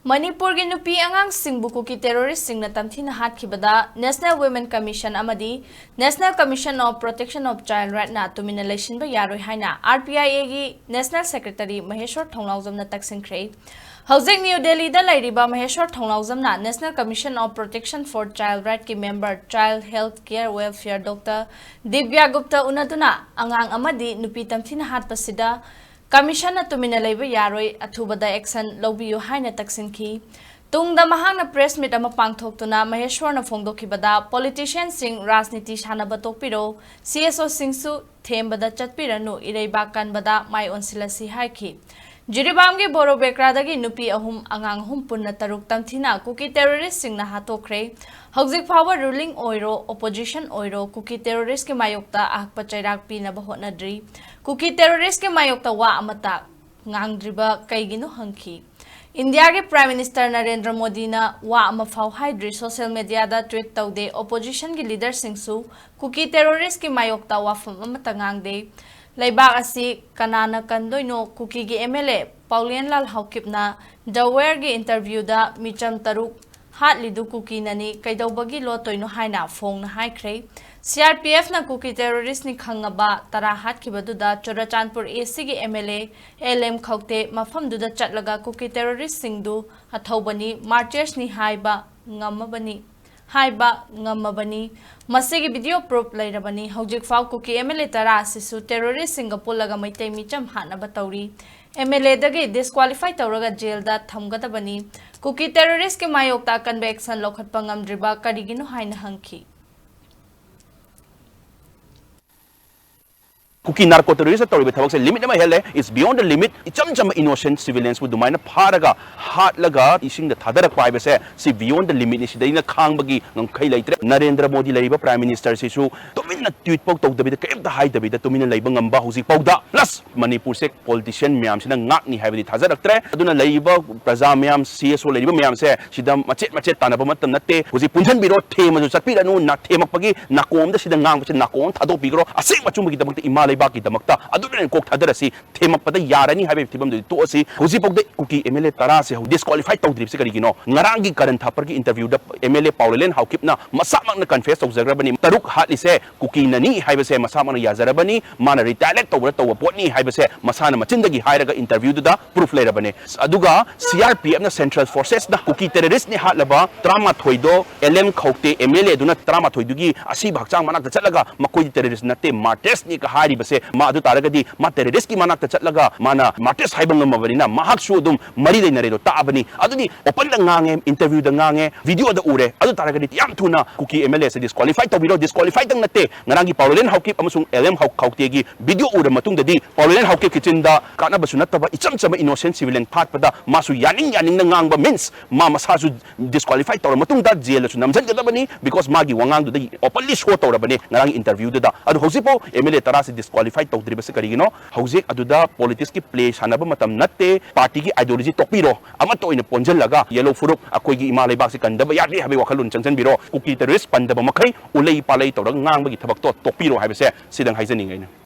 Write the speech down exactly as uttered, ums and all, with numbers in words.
ꯃꯅꯤꯄꯨꯔꯒꯤ ꯅꯨꯄꯤ ꯑꯉꯥꯡꯁꯤꯡꯕꯨ ꯀꯨꯀꯤ ꯇꯦꯔꯣꯔꯤꯁꯁꯤꯡꯅ ꯇꯝꯊꯤꯅ ꯍꯥꯠꯈꯤꯕꯗ National Women Commission ꯑꯃꯗꯤ National Commission of Protection of Child Rightꯅ ꯇꯨꯃꯤꯟꯅ ꯂꯩꯁꯤꯟꯕ ꯌꯥꯔꯣꯏ ꯍꯥꯏꯅ RPIAꯒꯤ National Secretary ꯃꯍꯦꯁ꯭ꯋꯔ ꯊꯧꯅꯥꯎꯖꯝꯅ ꯇꯛꯁꯤꯟꯈ꯭ꯔꯦ꯫ ꯍꯧꯖꯤꯛ ꯅ꯭ꯌꯨ ꯗꯦꯜꯂꯤꯗ ꯂꯩꯔꯤꯕ ꯃꯍꯦꯁ꯭ꯋꯔ ꯊꯧꯅꯥꯎꯖꯝꯅ National Commission of Protection for Child Rightꯀꯤ member Child Health Care Welfare Doctor ꯗꯤꯕ꯭ꯌꯥ Gupta ꯎꯅꯗꯨꯅ ꯑꯉꯥꯡ ꯑꯃꯗꯤ ꯅꯨꯄꯤ ꯇꯝꯊꯤꯅ ꯍꯥꯠꯄꯁꯤꯗ Commissionꯅ ꯇꯨꯃꯤꯟꯅ ꯂꯩꯕ ꯌꯥꯔꯣꯏ, ꯑꯊꯨꯕꯗ action ꯂꯧꯕꯤꯌꯨ ꯍꯥꯏꯅ ꯇꯛꯁꯤꯟꯈꯤ꯫ ꯇꯨꯡꯗ ꯃꯍꯥꯛꯅ press meet ꯑꯃ ꯄꯥꯡꯊꯣꯛꯇꯨꯅ ꯃꯍꯦꯁ꯭ꯋꯔꯅ ꯐꯣꯡꯗꯣꯛꯈꯤꯕꯗ, politicianꯁꯤꯡ ꯔꯥꯖꯅꯤꯇꯤ ꯁꯥꯟꯅꯕ ꯇꯣꯛꯄꯤꯔꯣ, CSOꯁꯤꯡꯁꯨ ꯊꯦꯝꯕꯗ ꯆꯠꯄꯤꯔꯅꯨ, ꯏꯔꯩꯕꯥꯛ ꯀꯟꯕꯗ ꯃꯥꯏ ꯑꯣꯟꯁꯤꯜꯂꯁꯤ ꯍꯥꯏꯈꯤ꯫ ꯖꯤꯔꯤꯕꯥꯝꯒꯤ ꯕꯣꯔꯣꯕꯦꯀ꯭ꯔꯥꯗꯒꯤ ꯅꯨꯄꯤ ꯑꯍꯨꯝ, ꯑꯉꯥꯡ ꯑꯍꯨꯝ ꯄꯨꯟꯅ ꯇꯔꯨꯛ ꯇꯝꯊꯤꯅ ꯀꯨꯀꯤ terroristꯁꯤꯡꯅ ꯍꯥꯠꯇꯣꯛꯈ꯭ꯔꯦ꯫ ꯍꯧꯖꯤꯛ ꯐꯥꯎꯕ ruling ꯑꯣꯏꯔꯣ, opposition ꯑꯣꯏꯔꯣ, ꯀꯨꯀꯤ terroristꯀꯤ ꯃꯥꯌꯣꯛꯇ ꯑꯍꯛꯄ ꯆꯩꯔꯥꯛ ꯄꯤꯅꯕ ꯍꯣꯠꯅꯗ꯭ꯔꯤ꯫ ꯀꯨꯀꯤ terroristꯀꯤ ꯃꯥꯌꯣꯛꯇ ꯋꯥ ꯑꯃꯇ ꯉꯥꯡꯗ꯭ꯔꯤꯕ ꯀꯩꯒꯤꯅꯣ ꯍꯪꯈꯤ꯫ ꯏꯟꯗꯤꯌꯥꯒꯤ Prime Minister ꯅꯔꯦꯟꯗ꯭ꯔ ꯃꯣꯗꯤꯅ ꯋꯥ ꯑꯃꯐꯥꯎ ꯍꯥꯏꯗ꯭ꯔꯤ, social mediaꯗ tweet ꯇꯧꯗꯦ, oppositionꯒꯤ leaderꯁꯤꯡꯁꯨ ꯀꯨꯀꯤ terroristꯀꯤ ꯃꯥꯌꯣꯛꯇ ꯋꯥꯐꯝ ꯑꯃꯠꯇ ꯉꯥꯡꯗꯦ꯫ ꯂꯩꯕꯥꯛ ꯑꯁꯤ ꯀꯅꯥꯅ ꯀꯟꯗꯣꯏꯅꯣ? ꯀꯨꯀꯤꯒꯤ MLA ꯄꯥꯎꯂꯦꯟꯂꯥꯜ ꯍꯥꯎꯀꯤꯞꯅ The Wereꯒꯤ interviewꯗ ꯃꯤꯆꯝ ꯇꯔꯨꯛ ꯍꯥꯠꯂꯤꯗꯨ ꯀꯨꯀꯤꯅꯅꯤ, ꯀꯩꯗꯧꯕꯒꯤ ꯂꯣꯠꯇꯣꯏꯅꯣ ꯍꯥꯏꯅ ꯐꯣꯡꯅ ꯍꯥꯏꯈ꯭ꯔꯦ꯫ CRPFꯅ ꯀꯨꯀꯤ terroristꯅꯤ ꯈꯪꯉꯕ ꯇꯔꯥ ꯍꯥꯠꯈꯤꯕꯗꯨꯗ ꯆꯨꯔꯆꯥꯟꯄꯨꯔ ACꯒꯤ MLA LM ꯈꯧꯇꯦ ꯃꯐꯝꯗꯨꯗ ꯆꯠꯂꯒ ꯀꯨꯀꯤ terroristꯁꯤꯡꯗꯨ ꯑꯊꯧꯕꯅꯤ, martyrsꯅꯤ ꯍꯥꯏꯕ ꯉꯝꯃꯕꯅꯤ, ꯍꯥꯏꯕ ꯉꯝꯃꯕꯅꯤ꯫ ꯃꯁꯤꯒꯤ video proof ꯂꯩꯔꯕꯅꯤ꯫ ꯍꯧꯖꯤꯛꯐꯥꯎ ꯀꯨꯀꯤ MLA ꯇꯔꯥ ꯑꯁꯤꯁꯨ terroristꯁꯤꯡꯒ ꯄꯨꯜꯂꯒ ꯃꯩꯇꯩ ꯃꯤꯆꯝ ꯍꯥꯠꯅꯕ ꯇꯧꯔꯤ꯫ MLAꯗꯒꯤ disqualify ꯇꯧꯔꯒ jailꯗ ꯊꯝꯒꯗꯕꯅꯤ꯫ ꯀꯨꯀꯤ terroristꯀꯤ ꯃꯥꯌꯣꯛꯇ ꯑꯀꯟꯕ action ꯂꯧꯈꯠꯄ ꯉꯝꯗ꯭ꯔꯤꯕ ꯀꯔꯤꯒꯤꯅꯣ ꯍꯥꯏꯅ ꯍꯪꯈꯤ꯫ ꯀꯨꯀꯤ narco terrorist ꯇꯧꯔꯤꯕ ꯊꯕꯛꯁꯦ limit ꯑꯃ ꯍꯦꯜꯂꯦ, it's beyond the limit꯫ ꯏꯆꯝ ꯆꯝꯕ innocent civiliansꯄꯨ ꯑꯗꯨꯃꯥꯏꯅ ꯐꯥꯔꯒ ꯍꯥꯠꯂꯒ ꯏꯁꯤꯡꯗ ꯊꯥꯗꯔꯛꯄ ꯍꯥꯏꯕꯁꯦ ꯁꯤ beyond the limitꯅꯤ, ꯁꯤꯗꯩꯅ ꯈꯥꯡꯕꯒꯤ ꯉꯝꯈꯩ ꯂꯩꯇ꯭ꯔꯦ꯫ ꯅꯔꯦꯟꯗ꯭ꯔ ꯃꯣꯗꯤ ꯂꯩꯔꯤꯕ Prime Ministerꯁꯤꯁꯨ ꯇꯨꯃꯤꯟꯅ tweet ꯐꯥꯎ ꯇꯧꯗꯕꯤꯗ, ꯀꯔꯤꯝꯇ ꯍꯥꯏꯗꯕꯤꯗ ꯇꯨꯃꯤꯟꯅ ꯂꯩꯕ ꯉꯝꯕ ꯍꯧꯖꯤꯛ ꯐꯥꯎꯗ꯫ Plus ꯃꯅꯤꯄꯨꯔꯁꯦ politician ꯃꯌꯥꯝꯁꯤꯅ ꯉꯥꯛꯅꯤ ꯍꯥꯏꯕꯗꯤ ꯊꯥꯖꯔꯛꯇ꯭ꯔꯦ꯫ ꯑꯗꯨꯅ ꯂꯩꯔꯤꯕ ꯄ꯭ꯔꯖꯥ ꯃꯌꯥꯝ, CSO ꯂꯩꯔꯤꯕ ꯃꯌꯥꯝꯁꯦ ꯁꯤꯗ ꯃꯆꯦꯠ ꯃꯆꯦꯠ ꯇꯥꯟꯅꯕ ꯃꯇꯝ ꯅꯠꯇꯦ꯫ ꯍꯧꯖꯤꯛ ꯄꯨꯟꯁꯤꯟꯕꯤꯔꯣ, ꯊꯦꯝꯃꯁꯨ ꯆꯠꯄꯤꯔꯅꯨ, ꯅꯥ-, ꯊꯦꯝꯃꯛꯄꯒꯤ ꯅꯥꯀꯣꯡꯗ ꯁꯤꯗ ꯉꯥꯡꯕꯁꯦ ꯅꯥꯀꯣꯡ ꯊꯥꯗꯣꯛꯄꯤꯈ꯭ꯔꯣ꯫ ꯑꯁꯦꯡꯕ ꯑꯆꯨꯝꯕꯒꯤꯗꯃꯛꯇ ꯏꯃꯥ ꯂꯩꯕꯥꯛꯀꯤꯗꯃꯛꯇ ꯑꯗꯨꯗ ꯑꯣꯏꯅ ꯀꯣꯛ ꯊꯥꯗꯔꯁꯤ, ꯊꯦꯝꯃꯛꯄꯗ ꯌꯥꯔꯅꯤ ꯍꯥꯏꯕꯒꯤ ꯐꯤꯕꯝꯗꯨꯗꯤ ꯇꯣꯛꯑꯁꯤ꯫ ꯍꯧꯖꯤꯛꯐꯥꯎꯗ ꯀꯨꯀꯤ M L A ꯇꯔꯥꯁꯦ disqualify ꯇꯧꯗ꯭ꯔꯤꯕꯁꯤ ꯀꯔꯤꯒꯤꯅꯣ? ꯉꯔꯥꯡꯒꯤ ꯀꯔꯟ ꯊꯥꯄꯔꯒꯤ interview the M L A ꯄꯥꯎꯂꯦꯂꯦꯟ ꯍꯥꯎꯀꯤꯞꯅ ꯃꯁꯥꯃꯛꯅ confess ꯇꯧꯖꯈ꯭ꯔꯕꯅꯤ꯫ ꯇꯔꯨꯛ ꯍꯥꯠꯂꯤꯁꯦ ꯀꯨꯀꯤꯅꯅꯤ ꯍꯥꯏꯕꯁꯦ ꯃꯁꯥꯃꯛꯅ ꯌꯥꯖꯔꯕꯅꯤ꯫ ꯃꯥꯅ retaliate ꯇꯧꯕꯗ ꯇꯧꯕ ꯄꯣꯠꯅꯤ ꯍꯥꯏꯕꯁꯦ ꯃꯁꯥꯅ ꯃꯆꯤꯟꯗꯒꯤ ꯍꯥꯏꯔꯒ interview ꯗꯨꯗ proof ꯂꯩꯔꯕꯅꯤ꯫ ꯑꯗꯨꯒ C R P F ꯅ, central forces ꯅ ꯀꯨꯀꯤ terrorist ꯅꯤ ꯍꯥꯠꯂꯕ ꯇꯔꯥꯃꯥꯊꯣꯏꯗꯣ L M ꯈꯧꯇꯦ M L A ꯗꯨꯅ ꯇꯔꯥꯃꯥꯊꯣꯏꯗꯨꯒꯤ ꯑꯁꯤꯕ ꯍꯛꯆꯥꯡ ꯃꯅꯥꯛꯇ ꯆꯠꯂꯒ ꯃꯈꯣꯏꯗꯤ terrorist ꯅꯠꯇꯦ, martyrs ꯅꯤ ꯀ ꯍꯥꯏꯔꯤꯕꯁꯦ, ꯃꯥ ꯑꯗꯨ ꯇꯥꯔꯒꯗꯤ ꯃꯥ terrorist ꯀꯤ ꯃꯅꯥꯛꯇ ꯆꯠꯂꯒ ꯃꯥꯅ martyrs ꯍꯥꯏꯕ ꯉꯝꯃꯕꯅꯤꯅ ꯃꯍꯥꯛꯁꯨ ꯑꯗꯨꯝ ꯃꯔꯤ ꯂꯩꯅꯔꯦꯗꯣ ꯇꯥꯛꯑꯕꯅꯤ꯫ ꯑꯗꯨꯗꯤ open ꯗ ꯉꯥꯡꯉꯦ, interview ꯗ ꯉꯥꯡꯉꯦ, video ꯗ ꯎꯔꯦ꯫ ꯑꯗꯨ ꯇꯥꯔꯒꯗꯤ ꯌꯥꯝ ꯊꯨꯅ ꯀꯨꯀꯤ M L A say disqualify ꯇꯧꯕꯤꯔꯣ꯫ Disqualify ꯇꯪ ꯅꯠꯇꯦ, ꯉꯔꯥꯡꯒꯤ ꯄꯥꯎꯂꯦꯂꯦꯟ ꯍꯥꯎꯀꯤꯞ ꯑꯃꯁꯨꯡ L M ꯈꯧꯇꯦꯒꯤ video ꯎꯔ ꯃꯇꯨꯡꯗꯗꯤ ꯄꯥꯎꯂꯦꯂꯦꯟ ꯍꯥꯎꯀꯤꯞꯀꯤ ꯆꯤꯟꯗ ꯀꯥꯟꯅꯕꯁꯨ ꯅꯠꯇꯕ ꯏꯆꯝ ꯆꯝꯕ innocent civilian ꯊꯥꯠꯄꯗ ꯃꯥꯁꯨ ꯌꯥꯅꯤꯡ ꯌꯥꯅꯤꯡꯅ ꯉꯥꯡꯕ means ꯃꯥ ꯃꯁꯥꯁꯨ disqualify ꯇꯧꯔ ꯃꯇꯨꯡꯗ jail ꯗꯁꯨ ꯅꯝꯁꯤꯟꯒꯗꯕꯅꯤ, because ꯃꯥꯒꯤ ꯋꯥꯉꯥꯡꯗꯨꯗ openly show ꯇꯧꯔꯕꯅꯤ ꯉꯔꯥꯡꯒꯤ interview ꯗꯨꯗ꯫ ꯑꯗꯨ ꯍꯧꯖꯤꯛꯐꯥꯎ M L A ꯇꯔꯥꯁꯤ disqualify ꯇꯧꯗ꯭ꯔꯤꯕꯁꯤ ꯀꯔꯤꯒꯤꯅꯣ? ꯍꯧꯖꯤꯛ ꯑꯗꯨꯗ politics ꯀꯤ play ꯁꯥꯟꯅꯕ ꯃꯇꯝ ꯅꯠꯇꯦ꯫ Party ꯒꯤ ideology ꯇꯣꯛꯄꯤꯔꯣ, ꯑꯃꯠꯇ ꯑꯣꯏꯅ ꯄꯣꯟꯁꯤꯜꯂꯒ yellow ꯐꯨꯔꯨꯞ ꯑꯩꯈꯣꯏꯒꯤ ꯏꯃꯥ ꯂꯩꯕꯥꯛꯁꯤ ꯀꯟꯗꯕ ꯌꯥꯗꯦ ꯍꯥꯏꯕꯒꯤ ꯋꯥꯈꯜꯂꯣꯟ ꯆꯪꯁꯤꯟꯕꯤꯔꯣ꯫ ꯀꯨꯀꯤ terrorist ꯄꯟꯗꯕ ꯃꯈꯩ ꯎꯂꯩ ꯄꯥꯂꯩ ꯇꯧꯔꯒ ꯉꯥꯡꯕꯒꯤ ꯊꯕꯛꯇꯣ ꯇꯣꯛꯄꯤꯔꯣ ꯍꯥꯏꯕꯁꯦ ꯁꯤꯗꯪ ꯍꯥꯏꯖꯅꯤꯡꯉꯦ ꯑꯩꯅ꯫